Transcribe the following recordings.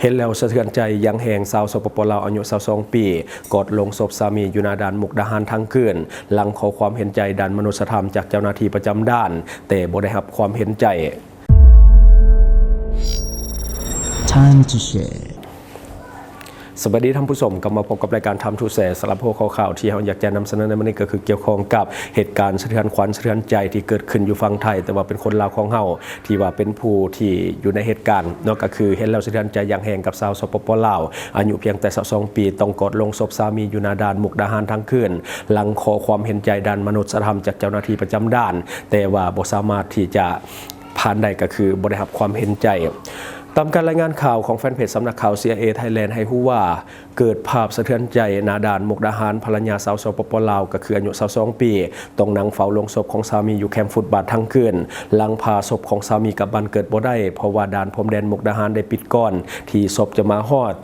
ເຫັນແລ້ວສະເທືອນໃຈຢ່າງແຮງ, ຊາວ ສປປ ລາວ ອາຍຸ ຊາວສອງ ປີ ກອດໂລງສົບສາມີຢູ່ໜ້າດ່ານມຸກດາຫານທາງຄືນ ຫຼັງຂໍຄວາມເຫັນໃຈດ້ານມະນຸດສະທຳຈາກເຈົ້າໜ້າທີ່ປະຈຳດ່ານ, ແຕ່ບໍ່ໄດ້ຮັບຄວາມເຫັນໃຈ. Time to share. ສະບາຍດີທ່ານຜູ້ຊົມ, ກັບມາພົບກັບລາຍການ Time to Share. ສຳລັບຫົວຂໍ້ຂ່າວທີ່ເຮົາຢາກຈະນຳສະເໜີໃນມື້ນີ້ ກໍຄືກ່ຽວຂ້ອງກັບເຫດການສະເທືອນຂວັນສະເທືອນໃຈທີ່ເກີດຂຶ້ນຢູ່ຝັ່ງໄທ, ແຕ່ວ່າເປັນຄົນລາວຂອງເຮົາ ທີ່ວ່າເປັນຜູ້ທີ່ຢູ່ໃນເຫດການເນາະ, ກໍຄືເຫັນແລ້ວສະເທືອນໃຈຢ່າງແຮງກັບຊາວ ສປປ ລາວ ອາຍຸພຽງແຕ່ ຊາວສອງ ປີ ຕ້ອງກອດໂລງສົບສາມີຢູ່ໜ້າດ່ານມຸກດາຫານທາງຄືນ ຫຼັງຂໍຄວາມເຫັນໃຈດ້ານມະນຸດສະທຳຈາກເຈົ້າໜ້າທີ່ປະຈຳດ່ານ, ແຕ່ວ່າບໍ່ສາມາດທີ່ຈະຜ່ານໄດ້, ກໍຄືບໍ່ໄດ້ຮັບຄວາມເຫັນໃຈ. ຕາມການລາຍງານຂ່າວຂອງແຟນເພຈສຳນັກຂ່າວ ຊີໄອເອ Thailand ໃຫ້ຮູ້ວ່າ ເກີດພາບສະເທືອນໃຈໜ້າດ່ານມຸກດາຫານ, ພັນລະຍາຊາວ ສປປ ລາວ ກໍຄືອາຍຸ ຊາວສອງ ປີ ຕ້ອງນັ່ງເຝົ້າໂລງສົບຂອງສາມີຢູ່ແຄມຟຸດບາດທັງຄືນ ຫຼັງພາສົບຂອງສາມີກັບບ້ານເກີດບໍ່ໄດ້ ເພາະວ່າດ່ານພົມແດນມຸກດາຫານໄດ້ປິດກ່ອນທີ່ສົບຈະມາຮອດ,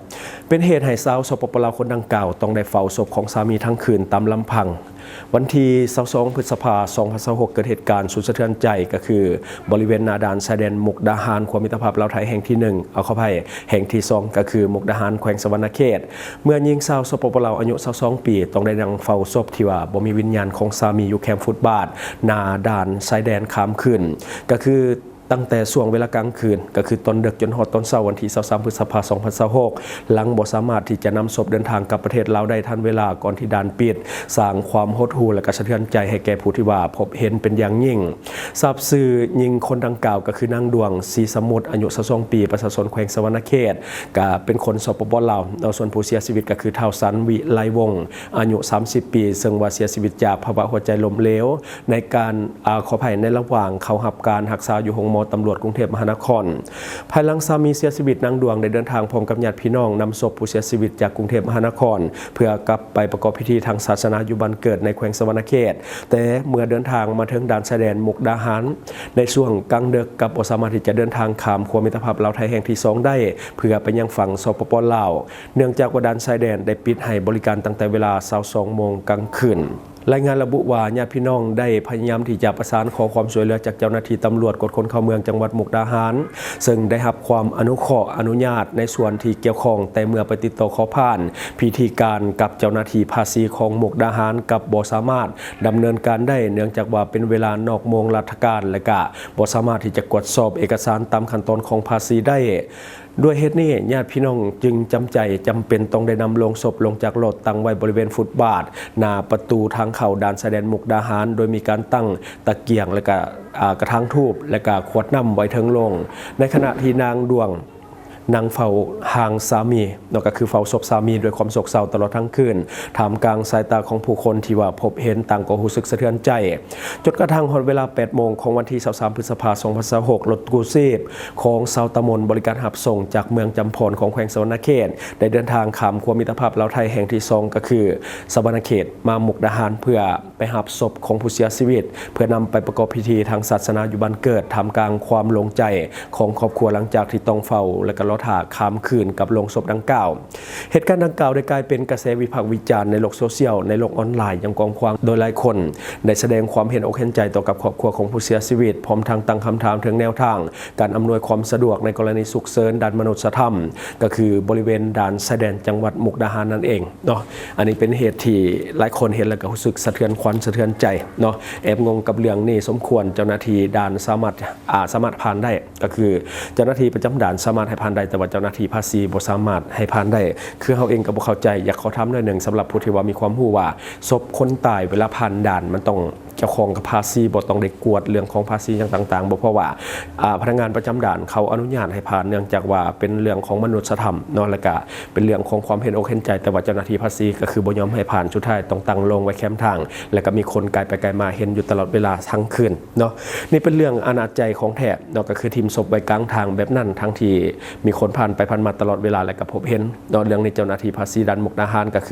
ເປັນເຫດໃຫ້ຊາວ ສປປ ລາວ ຄົນດັ່ງກ່າວຕ້ອງໄດ້ເຝົ້າສົບຂອງສາມີທັງຄືນຕາມລຳພັງ. ວັນທີ ຊາວສອງ ພຶດສະພາ ສອງພັນຊາວຫົກ ເກີດເຫດການສຸດສະເທືອນໃຈ ກໍຄື ບໍລິເວນໜ້າດ່ານຊາຍແດນມຸກດາຫານ ຂົວມິດຕະພາບລາວໄທແຫ່ງທີໜຶ່ງ, ເອົາ ຂໍອະໄພ, ແຫ່ງທີສອງ ກໍຄືມຸກດາຫານ ແຂວງສະຫວັນນະເຂດ, ເມື່ອຍິງຊາວ ສປປ ລາວ ອາຍຸ ຊາວສອງ ປີ ຕ້ອງໄດ້ນັ່ງເຝົ້າສົບທີ່ວ່າບໍ່ມີວິນຍານຂອງສາມີຢູ່ແຄມຟຸດບາດໜ້າດ່ານຊາຍແດນຂ້າມຄືນ, ກໍຄືຕັ້ງແຕ່ຊ່ວງເວລາກາງຄືນ, ກໍຄືຕອນເດິກ ຈົນຮອດຕອນເຊົ້າວັນທີ ຊາວສາມ ພຶດສະພາ ສອງພັນຊາວຫົກ ຫຼັງບໍ່ສາມາດທີ່ຈະນຳສົບເດີນທາງກັບປະເທດລາວໄດ້ທັນເວລາ ກ່ອນທີ່ດ່ານປິດ, ສ້າງຄວາມຫົດຫູ່ ແລະ ກະສະເທືອນໃຈໃຫ້ແກ່ຜູ້ທີ່ວ່າພົບເຫັນເປັນຢ່າງຍິ່ງ. ຊາບຊື່ຍິງຄົນດັ່ງກ່າວກໍຄືນາງ ດວງ ສີສະໝຸດ ອາຍຸ ຊາວສອງ ປີ ປະຊາຊົນແຂວງສະຫວັນນະເຂດ, ກະເປັນຄົນ ສປປ ລາວເນາະ, ສ່ວນຜູ້ເສຍຊີວິດກໍຄືທ້າວ ສັນ ວິໄລວົງ ອາຍຸ ສາມສິບ ປີ ເຊິ່ງວ່າເສຍຊີວິດຈາກພາວະຫົວໃຈລົ້ມເຫຼວ ໃນການ ອາ ຂໍອະໄພ, ໃນລະຫວ່າງເຂົ້າຮັບການຮັກສາຢູ່ໂຮງໝໍຕຳຫຼວດກຸງເທບມະຫານະຄອນ. ພາຍຫຼັງສາມີເສຍຊີວິດ, ນາງ ດວງ ໄດ້ເດີນທາງພ້ອມກັບຍາດພີ່ນ້ອງນຳສົບຜູ້ເສຍຊີວິດຈາກກຸງເທບມະຫານະຄອນ ເພື່ອກັບໄປປະກອບພິທີທາງສາສະໜາຢູ່ບ້ານເກີດໃນແຂວງສະຫວັນນະເຂດ, ແຕ່ເມື່ອເດີນທາງມາເຖິງດ່ານຊາຍແດນມຸກດາຫານ, ໃນຊ່ວງກາງເດິກກັບບໍ່ສາມາດທີ່ຈະເດີນທາງຂ້າມຂົວມິດຕະພາບລາວໄທແຫ່ງທີສອງໄດ້ ເພື່ອໄປຍັງຝັ່ງ ສປປ ລາວ, ເນື່ອງຈາກວ່າດ່ານຊາຍແດນໄດ້ປິດໃຫ້ບໍລິການຕັ້ງແຕ່ເວລາ ຊາວສອງ ໂມງກາງຄືນ. ລາຍງານລະບຸວ່າ ຍາດພີ່ນ້ອງໄດ້ພະຍາຍາມທີ່ຈະປະສານຂໍຄວາມຊ່ວຍເຫຼືອຈາກເຈົ້າໜ້າທີ່ຕຳຫຼວດກວດຄົນເຂົ້າເມືອງຈັງຫວັດມຸກດາຫານ, ເຊິ່ງໄດ້ຮັບຄວາມອະນຸເຄາະອະນຸຍາດໃນສ່ວນທີ່ກ່ຽວຂ້ອງ, ແຕ່ເມື່ອໄປຕິດຕໍ່ຂໍຜ່ານພິທີການກັບເຈົ້າໜ້າທີ່ພາສີຂອງມຸກດາຫານ ກັບບໍ່ສາມາດດຳເນີນການໄດ້, ເນື່ອງຈາກວ່າເປັນເວລານອກໂມງລາຊະການ ແລະ ກະບໍ່ສາມາດທີ່ຈະກວດສອບເອກະສານຕາມຂັ້ນຕອນຂອງພາສີໄດ້. ດ້ວຍເຫດນີ້, ຍາດພີ່ນ້ອງຈຶ່ງຈຳໃຈຈຳເປັນຕ້ອງໄດ້ນຳໂລງສົບລົງຈາກລົດ, ຕັ້ງໄວ້ບໍລິເວນຟຸດບາດໜ້າປະຕູທາງເຂົ້າດ່ານຊາຍແດນມຸກດາຫານ, ໂດຍມີການຕັ້ງຕະກຽງ ແລະ ກະ ອາ ກະຖາງທູບ ແລະ ກະຂວດນ້ຳໄວ້ເທິງໂລງ, ໃນຂະນະທີ່ນາງ ດວງ ນັ່ງເຝົ້າຮ່າງສາມີເນາະ, ກໍຄືເຝົ້າສົບສາມີດ້ວຍຄວາມໂສກເສົ້າຕະຫຼອດທັງຄືນ, ທ່າມກາງສາຍຕາຂອງຜູ້ຄົນທີ່ວ່າພົບເຫັນ, ຕ່າງກໍຮູ້ສຶກສະເທືອນໃຈ. ຈົນກະທັ້ງຮອດເວລາ ແປດໂມງ ຂອງວັນທີ ຊາວສາມ ພຶດສະພາ ສອງພັນຊາວຫົກ, ລົດກູ້ຊີບຂອງຊາວຕຳບົນບໍລິການຮັບສົ່ງຈາກເມືອງຈຳພອນຂອງແຂວງສະຫວັນນະເຂດ ໄດ້ເດີນທາງຂ້າມຂົວມິດຕະພາບລາວໄທແຫ່ງທີສອງ ກໍຄືສະຫວັນນະເຂດ ມາມຸກດາຫານ ເພື່ອໄປຮັບສົບຂອງຜູ້ເສຍຊີວິດ ເພື່ອນຳໄປປະກອບພິທີທາງສາສະໜາຢູ່ບ້ານເກີດ ທ່າມກາງຄວາມໂລ່ງໃຈຂອງຄອບຄົວ ຫຼັງຈາກທີ່ຕ້ອງເຝົ້າ ແລະ ກໍລໍຖ້າຂ້າມຄືນກັບໂລງສົບດັ່ງກ່າວ. ເຫດການດັ່ງກ່າວໄດ້ກາຍເປັນກະແສວິພາກວິຈານໃນໂລກໂຊຊຽວ, ໃນໂລກອອນລາຍຢ່າງກວ້າງຂວາງ, ໂດຍຫຼາຍຄົນໄດ້ສະແດງຄວາມເຫັນອົກເຫັນໃຈຕໍ່ກັບຄອບຄົວຂອງຜູ້ເສຍຊີວິດ, ພ້ອມທັງຕັ້ງຄຳຖາມເຖິງແນວທາງການອຳນວຍຄວາມສະດວກໃນກໍລະນີສຸກເສີນດ້ານມະນຸດສະທຳ, ກໍຄືບໍລິເວນດ່ານຊາຍແດນຈັງຫວັດມຸກດາຫານນັ້ນເອງເນາະ. ອັນນີ້ເປັນເຫດທີ່ຫຼາຍຄົນເຫັນແລ້ວກໍຮູ້ສຶກສະເທືອນຂວັນສະເທືອນໃຈເນາະ. ແອບງົງກັບເລື່ອງນີ້ສົມຄວນ, ເຈົ້າໜ້າທີ່ດ່ານສາມາດ ອາ ສາມາດຜ່ານໄດ້, ກໍຄືເຈົ້າໜ້າທີ່ປະຈຳດ່ານສາມາດໃຫ້ຜ່ານໄດ້, ແຕ່ວ່າເຈົ້າໜ້າທີ່ພາສີບໍ່ສາມາດໃຫ້ຜ່ານໄດ້. ຄືເຮົາເອງກໍບໍ່ເຂົ້າໃຈ, ຢາກຂໍຖາມໜ້ອຍໜຶ່ງ, ສຳລັບຜູ້ທີ່ວ່າມີຄວາມຮູ້ວ່າ ສົບຄົນຕາຍເວລາຜ່ານດ່ານ ມັນຕ້ອງກ່ຽວຂ້ອງກັບພາສີບໍ່? ຕ້ອງໄດ້ກວດເລື່ອງຂອງພາສີຫຍັງຕ່າງໆບໍ່? ເພາະວ່າ ອາ ພະນັກງານປະຈຳດ່ານເຂົາອະນຸຍາດໃຫ້ຜ່ານ ເນື່ອງຈາກວ່າເປັນເລື່ອງຂອງມະນຸດສະທຳເນາະ, ແລ້ວກະເປັນເລື່ອງຂອງຄວາມເຫັນອົກເຫັນໃຈ, ແຕ່ວ່າເຈົ້າໜ້າທີ່ພາສີກໍຄືບໍ່ຍອມໃຫ້ຜ່ານ, ສຸດທ້າຍຕ້ອງຕັ້ງໂລງໄວ້ແຄມທາງ, ແລ້ວກໍມີຄົນກາຍໄປກາຍມາເຫັນຢູ່ຕະຫຼອດເວລາທັງຄືນເນາະ. ນີ້ເປັນເລື່ອງອະນາດໃຈຂອງແທ້ເນາະ, ກໍຄືຖິ້ມສົບໄວ້ກາງທາງແບບນັ້ນ ທັງທີ່ມີຄົນຜ່ານໄປຜ່ານມາຕະຫຼອດເວລາ ແລ້ວກໍພົບເຫັນເນາະ. ເລື່ອງນີ້ເຈົ້າໜ້າທີ່ພາສີດ່ານມຸກດາຫານກໍຄື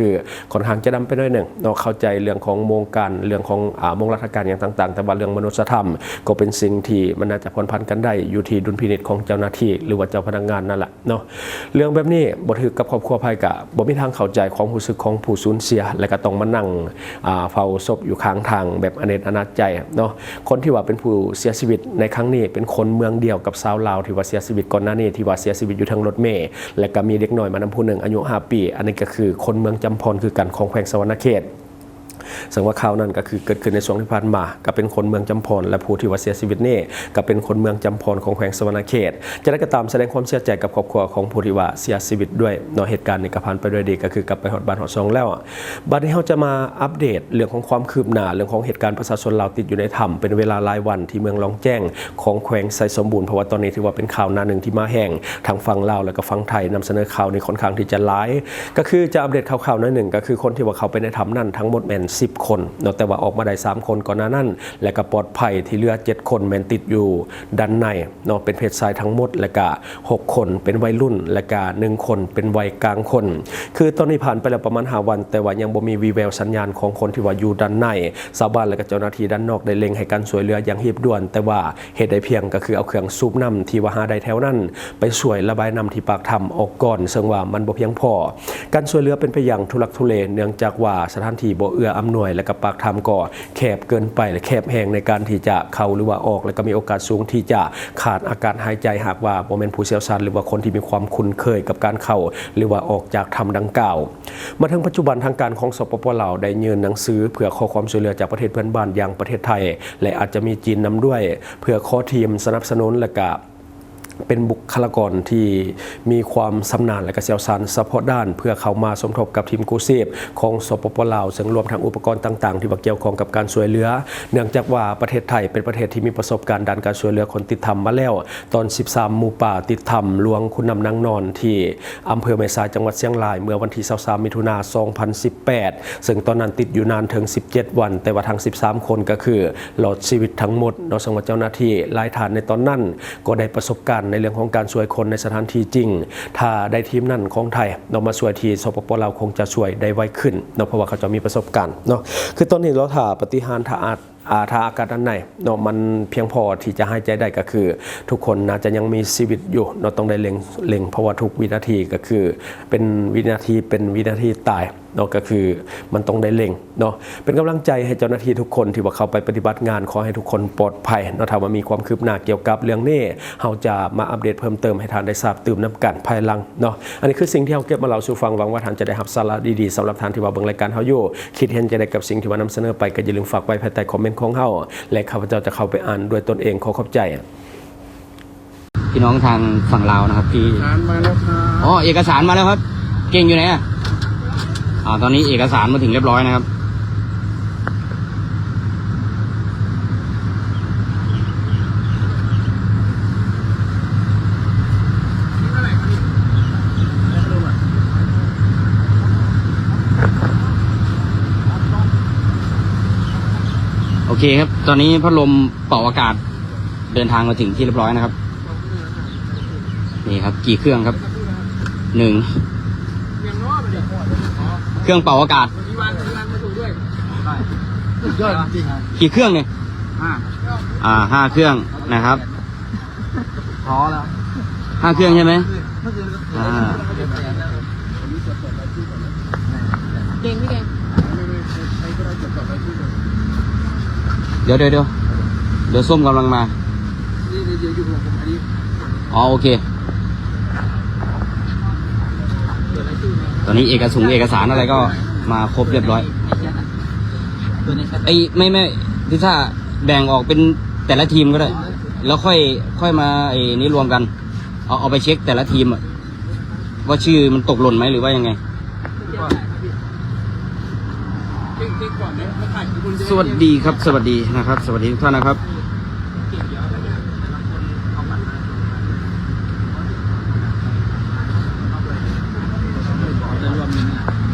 ຄ່ອນຂ້າງຈະດຳໄປໜ້ອຍໜຶ່ງເນາະ, ເຂົ້າໃຈເລື່ອງຂອງໂມງການ ເລື່ອງຂອງ ອາ ໂມງ າດຕະການຫຍັງຕ່າງໆ, ແຕ່ວ່າເລື່ອງມະນຸດສະທຳກໍເປັນສິ່ງທີ່ມັນໜ້າຈະຜ່ອນຜັນກັນໄດ້ ຢູ່ທີ່ດຸນພິນິດຂອງເຈົ້າໜ້າທີ່ ຫຼືວ່າເຈົ້າພະນັກງານນັ້ນລະເນາະ. ເລື່ອງແບບນີ້ບໍ່ຖືກກັບຄອບຄົວໃຜກະບໍ່ມີທາງເຂົ້າໃຈຄວາມຮູ້ສຶກຂອງຜູ້ສູນເສຍ ແລະກະຕ້ອງມານັ່ງ ອ່າ ເຝົ້າສົບຢູ່ຂ້າງທາງແບບອະເນດອະນາດໃຈເນາະ. ຄົນທີ່ວ່າເປັນຜູ້ເສຍຊີວິດໃນຄັ້ງນີ້ເປັນຄົນເມືອງດຽວກັບຊາວລາວທີ່ວ່າເສຍຊີວິດກ່ອນໜ້ານີ້ ທີ່ວ່າເສຍຊີວິດຢູ່ເທິງລົດເມ ແລະກະມີເດັກນ້ອຍມານຳຜູ້ໜຶ່ງອາຍຸຫ້າປີ. ອັນນີ້ກະຄືຄົນເມືອງຈຳພອນຄືກັນ ຂອງແຂວງສະຫວັນນະເຂດ. ເຊິ່ງວ່າຂ່າວນັ້ນກໍຄືເກີດຂຶ້ນໃນຊ່ວງທີ່ຜ່ານມາ ກໍເປັນຄົນເມືອງຈຳພອນ ແລະ ຜູ້ທີ່ວ່າເສຍຊີວິດນີ້ກໍເປັນຄົນເມືອງຈຳພອນຂອງແຂວງສະຫວັນນະເຂດ. ຈະໄດ້ກໍຕາມ ສະແດງຄວາມເສຍໃຈກັບຄອບຄົວຂອງຜູ້ທີ່ວ່າເສຍຊີວິດດ້ວຍເນາະ. ເຫດການນີ້ກໍຜ່ານໄປດ້ວຍດີ ກໍຄືກັບໄປຮອດບ້ານຮອດຊ່ອງແລ້ວ. ບັດນີ້ເຮົາຈະມາອັບເດດເລື່ອງຂອງຄວາມຄືບໜ້າ ເລື່ອງຂອງເຫດການປະຊາຊົນລາວຕິດຢູ່ໃນຖ້ຳເປັນເວລາຫຼາຍວັນ ທີ່ເມືອງລອງແຈ້ງ ຂອງແຂວງໄຊສົມບູນ ເພາະວ່າຕອນນີ້ຖືວ່າເປັນຂ່າວໜ້າໜຶ່ງທີ່ມາແຮງ ທັງຝັ່ງລາວ ແລະ ກໍຝັ່ງໄທນຳສະເໜີຂ່າວນີ້ຄ່ອນຂ້າງທີ່ຈະຫຼາຍ. ກໍຄືຈະອັບເດດຂ່າວໆໜ້ອຍໜຶ່ງ ກໍຄືຄົນທີ່ວ່າເຂົ້າໄປໃນຖ້ຳນັ້ນທັງໝົດແມ່ນສິບຄົນເນາະ, ແຕ່ວ່າອອກມາໄດ້ສາມຄົນກ່ອນໜ້ານັ້ນ ແລະ ກໍປອດໄພ. ທີ່ເຫຼືອເຈັດຄົນແມ່ນຕິດຢູ່ດ້ານໃນເນາະ ເປັນເພດຊາຍທັງໝົດ ແລະ ກໍຫົກຄົນເປັນໄວລຸ້ນ ແລະ ກໍໜຶ່ງຄົນເປັນໄວກາງຄົນ. ຄືຕອນນີ້ຜ່ານໄປແລ້ວປະມານຫ້າວັນ ແຕ່ວ່າຍັງບໍ່ມີວີ່ແວວສັນຍານຂອງຄົນທີ່ວ່າຢູ່ດ້ານໃນ. ຊາວບ້ານ ແລະ ກໍເຈົ້າໜ້າທີ່ດ້ານນອກໄດ້ເລັ່ງໃຫ້ການຊ່ວຍເຫຼືອຢ່າງຮີບດ່ວນ, ແຕ່ວ່າ ເຮັດໄດ້ພຽງກໍຄືເອົາເຄື່ອງສູບນ້ຳທີ່ວ່າຫາໄດ້ແຖວນັ້ນໄປຊ່ວຍລະບາຍນ້ຳທີ່ປາກຖ້ຳອອກກ່ອນ, ເຊິ່ງວ່າມັນບໍ່ພຽງພໍ. ການຊ່ວຍເຫຼືອເປັນໄປຢ່າງທຸລັກທຸເລ ເນື່ອງຈາກວ່າສະຖານທີ່ບໍ່ເອື້ອອຳນວຍ ແລະ ກໍປາກຖ້ຳກໍແຄບເກີນໄປ ແລະ ແຄບແຮງໃນການທີ່ຈະເຂົ້າ ຫຼືວ່າອອກ, ແລະ ກໍມີໂອກາດສູງທີ່ຈະຂາດອາກາດຫາຍໃຈ ຫາກວ່າບໍ່ແມ່ນຜູ້ຊ່ຽວຊານ ຫຼືວ່າຄົນທີ່ມີຄວາມຄຸ້ນເຄີຍກັບການເຂົ້າ ຫຼືວ່າອອກຈາກຖ້ຳດັ່ງກ່າວ. ມາເຖິງປັດຈຸບັນ ທາງການຂອງ ສປປ ລາວ ໄດ້ຍື່ນໜັງສືເພື່ອຂໍຄວາມຊ່ວຍເຫຼືອຈາກປະເທດເພື່ອນບ້ານຢ່າງປະເທດໄທ ແລະ ອາດຈະມີຈີນນຳດ້ວຍ ເພື່ອຂໍທີມສະໜັບສະໜູນ ແລະ ກະເປັນບຸກຄະລາກອນທີ່ມີຄວາມຊຳນານ ແລະ ກະຊ່ຽວຊານສະເພາະດ້ານ ເພື່ອເຂົ້າມາສົມທົບກັບທີມກູ້ຊີບຂອງ ສປປ ລາວ ເຊິ່ງລວມທັງອຸປະກອນຕ່າງໆທີ່ວ່າກ່ຽວຂ້ອງກັບການຊ່ວຍເຫຼືອ, ເນື່ອງຈາກວ່າປະເທດໄທເປັນປະເທດທີ່ມີປະສົບການດ້ານການຊ່ວຍເຫຼືອຄົນຕິດຖ້ຳມາແລ້ວ ຕອນສິບສາມໝູ່ປ່າຕິດຖ້ຳຫຼວງຄຸນນ້ຳນາງນອນ ທີ່ ອຳເພີແມ່ສາຍ ຈັງຫວັດຊຽງລາຍ ເມື່ອວັນທີຊາວສາມ ມິຖຸນາ ສອງພັນສິບແປດ ເຊິ່ງຕອນນັ້ນຕິດຢູ່ນານເຖິງສິບເຈັດວັນ, ແຕ່ວ່າທັງສິບສາມຄົນກໍຄືລອດຊີວິດທັງໝົດເນາະ. ເຊິ່ງວ່າເຈົ້າໜ້າທີ່ຫຼາຍທ່ານໃນຕອນນັ້ນກໍໄດ້ປະສົບການໃນເລື່ອງຂອງການຊ່ວຍຄົນໃນສະຖານທີ່ຈິງ. ຖ້າໄດ້ທີມນັ້ນຂອງໄທເນາະມາຊ່ວຍທີ່ ສປປ ລາວ ຄົງຈະຊ່ວຍໄດ້ໄວຂຶ້ນເນາະ, ເພາະວ່າເຂົາເຈົ້າມີປະສົບການເນາະ. ຄືຕອນນີ້ລໍຖ້າປະຕິຫານ ຖ້າອາດ ອ່າ ຖ້າອາກາດອັນໃດເນາະ ມັນພຽງພໍທີ່ຈະຫາຍໃຈໄດ້ ກໍຄືທຸກຄົນໜ້າຈະຍັງມີຊີວິດຢູ່ເນາະ, ຕ້ອງໄດ້ເລັ່ງ ເລັ່ງ ເພາະວ່າທຸກວິນາທີກໍຄືເປັນວິນາທີ ເປັນວິນາທີຕາຍເນາະ, ກໍຄືມັນຕ້ອງໄດ້ເລັ່ງເນາະ. ເປັນກຳລັງໃຈໃຫ້ເຈົ້າໜ້າທີ່ທຸກຄົນທີ່ວ່າເຂົ້າໄປປະຕິບັດງານ, ຂໍໃຫ້ທຸກຄົນປອດໄພເນາະ. ຖ້າວ່າມີຄວາມຄືບໜ້າກ່ຽວກັບເລື່ອງນີ້ ເຮົາຈະມາອັບເດດເພີ່ມເຕີມໃຫ້ທ່ານໄດ້ຊາບຕື່ມນຳກັນພາຍຫຼັງເນາະ. ອັນນີ້ຄືສິ່ງທີ່ເຮົາເກັບມາເລົ່າສູ່ຟັງ, ຫວັງວ່າທ່ານຈະໄດ້ຮັບສາລະດີໆສຳລັບທ່ານທີ່ວ່າເບິ່ງລາຍການເຮົາຢູ່. ຄິດເຫັນຈັ່ງໃດກັບສິ່ງທີ່ວ່ານຳສະເໜີໄປ ກໍຢ່າລືມຝາກໄວ້ພາຍໃຕ້ຄອມເມັນຂອງເຮົາ ແລະ ຂ້າພະເຈົ້າຈະເຂົ້າໄປອ່ານດ້ວຍຕົນເອງ. ຂໍຂອບໃຈ. ພີ່ນ້ອງທາງຝັ່ງລາວນະຄັບ ທີ່ ສານມາແລ້ວຄັບ. ອໍ ເອກະສານມາແລ້ວຄັບ. ເກັ່ງຢູ່ໃນອະ? ອ່າ ຕອນນີ້ເອກະສານມາເຖິງຮຽບຮ້ອຍນະຄັບ. ໂອເຄຄັບ, ຕອນນີ້ພັດລົມເປົ່າອາກາດເດີນທາງມາເຖິງທີ່ຮຽບຮ້ອຍນະຄັບ. ນີ້ຄັບ ກີ່ເຄື່ອງຄັບ? ໜຶ່ງ ເຄື່ອງເປົ່າອາກາດ. ຍອດຈິງໆ ກີ່ເຄື່ອງນີ້? ຫ້າ ອ່າ ຫ້າເຄື່ອງນະຄັບ. ພໍແລ້ວ ຫ້າເຄື່ອງໃຊ່ໄໝ? ອ່າ ເກັ່ງ ເກັ່ງ. ດຽວ ດຽວ ດຽວ ດຽວ ສົ້ມກຳລັງມາ. ອໍ ໂອເຄ. ຕອນນີ້ເອກະສົງເອກະສານອະໄລກໍມາຄົບຮຽບຮ້ອຍ. ໄອ້ ໄມ່ ໄມ່ ຄືຖ້າແບ່ງອອກເປັນແຕ່ລະທີມກໍໄດ້ ແລ້ວຄ່ອຍ ຄ່ອຍມາ ໄອ້ ນີ້ລວມກັນ. ເອົາ ເອົາໄປເຊັກແຕ່ລະທີມອະ ວ່າຊື່ມັນຕົກຫຼົ່ນໄໝ ຫຼືວ່າຍັງໄງ? ສະຫວັດດີຄັບ ສະຫວັດດີນະຄັບ ສະຫວັດດີທຸກທ່ານນະຄັບ.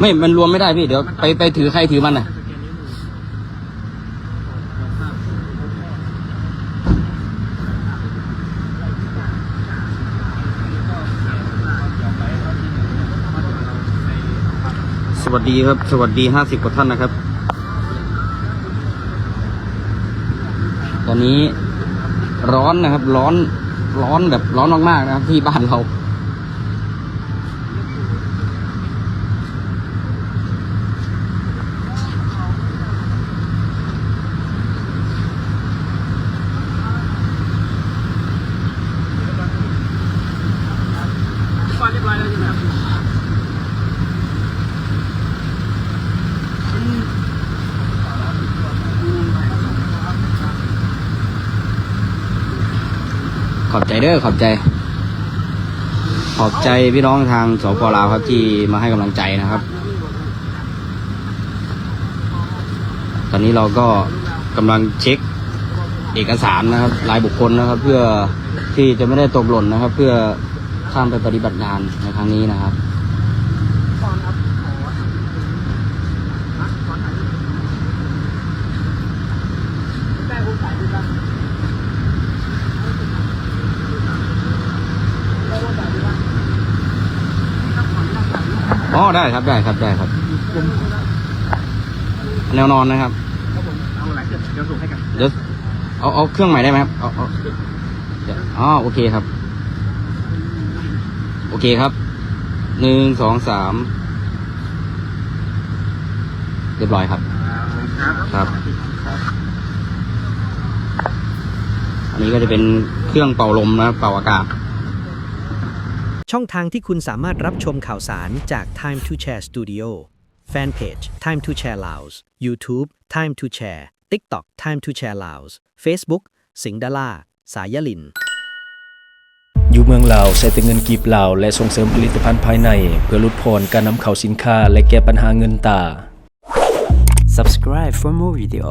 ໄມ່ ມັນລວມໄມ່ໄດ້ພີ່ ດຽວໄປ ໄປຖືໃຄຖືມັນນະ. ສະຫວັດດີຄັບ ສະຫວັດດີຫ້າສິບກວ່າທ່ານນະຄັບ. ตอนนี้ร้อนนะครับ ร้อน ร้อนแบบร้อนมากๆนะครับ ที่บ้านเรา ขอบใจเด้อ ขอบใจ ขอบใจพี่น้องทาง สปป ลาวครับ ที่มาให้กำลังใจนะครับ ตอนนี้เราก็กำลังเช็คเอกสารนะครับ รายบุคคลนะครับ เพื่อที่จะไม่ได้ตกหล่นนะครับ เพื่อข้ามไปปฏิบัติงานในครั้งนี้นะครับ อ๋อ ได้ครับ ได้ครับ ได้ครับ แนวนอนนะครับ ครับผม เอาหลายเครื่อง เดี๋ยวส่งให้กัน เดี๋ยว เอา เอาเครื่องใหม่ได้ไหมครับ เอา เอา อ๋อ โอเคครับ โอเคครับ หนึ่ง สอง สาม เรียบร้อยครับ ครับ ครับ อันนี้ก็จะเป็นเครื่องเป่าลมนะครับ เป่าอากาศ ช่องทางที่คุณสามารถรับชมข่าวสารจาก Time to Share Studio แฟนเพจ Time to Share Laos YouTube Time to Share TikTok Time to Share Laos Facebook สิงห์ดารา สายลิน ຢູ່ເມືອງລາວໃຊ້ແຕ່ເງິນກີບລາວ ແລະ ສົ່ງເສີມຜະລິດຕະພັນພາຍໃນ ເພື່ອຫຼຸດຜ່ອນການນຳເຂົ້າສິນຄ້າ ແລະ ແກ້ບັນຫາເງິນຕາ. Subscribe for more video.